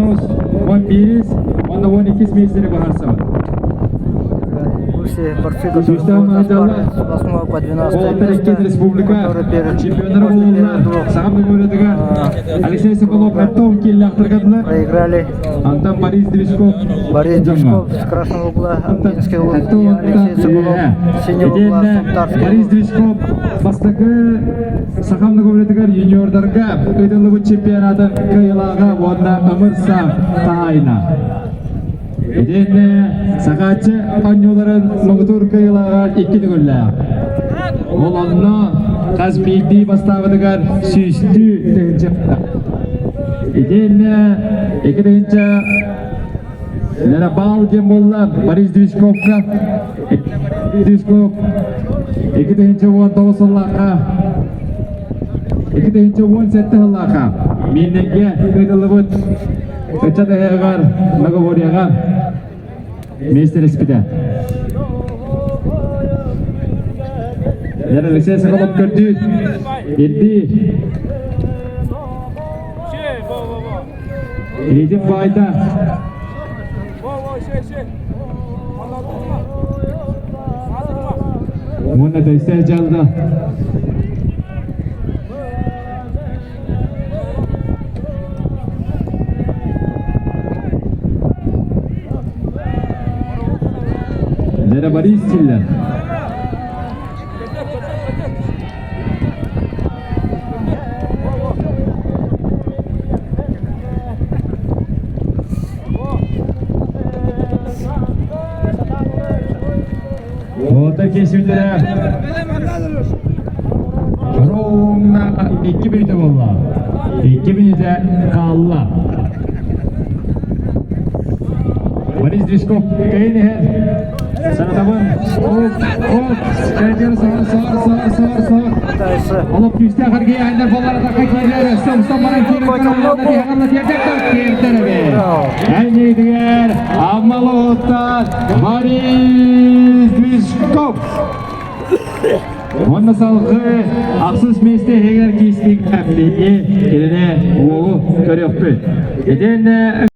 Онус, 11, уонна 12 миэстэни быһаарсабыт. Лучшие борцы, которые будут оспаривать с 8 по 12 место, республика которые перед, чемпионнара после первых буоллулар. двух Саха мемориатыгар Алексей Соколов Антон киллэхтэргадылар. проиграли. Антон Борис Движков. Борис Движков с красного угла, Амгинский улус, и Алексей Соколов с синего угла, Сунтарский Борис улус. Движков бастакы Саха мемориатыгар юниордарга ыытыллыбыт чемпионатын кыайыылааҕа уонна ымырса хаһаайына. Итиэннэ Сахааччы оонньууларын муҥутуур кыайыылааҕа икки төгүллээх. Ол онно хас биирдии бастаабытыгар сүүстүү тыһыынча. Итиэннэ 2 тыһыынча баал диэн буолла Борис Движковка. Движков 2019 сыллаахха 2017 сыллаахха Миирнэйгэ ыытыллыбыт Ыччат ыһыаҕар договорияҕа миэстэлэспитэ. Яр Алексей Соколов көрдүүр. Ирдиир. Илиитин баайда. Уонна тэйсэ дьалда. Дьэрэ Борис Силлер. Уота кесүллэрэ Ровно 2 мүнүүтэ буолла. 2 мүнүүтэ хаалла. Борис Движков кэйин иһэр. Санатабын. Оп, оп. Кэйдер саар, саар, саар, саар, саар. Пытается Олох күүстээх аргыйаһындар боллар атакка киирэр. Сом-сом баран киирэр. Әннигитигэр Аммалоттан Борис Движков. Уонна салгыы ахсыс миэстэ иһигэр киистик биһиги кинини уолу көрүөхпүт. Итиэннэ.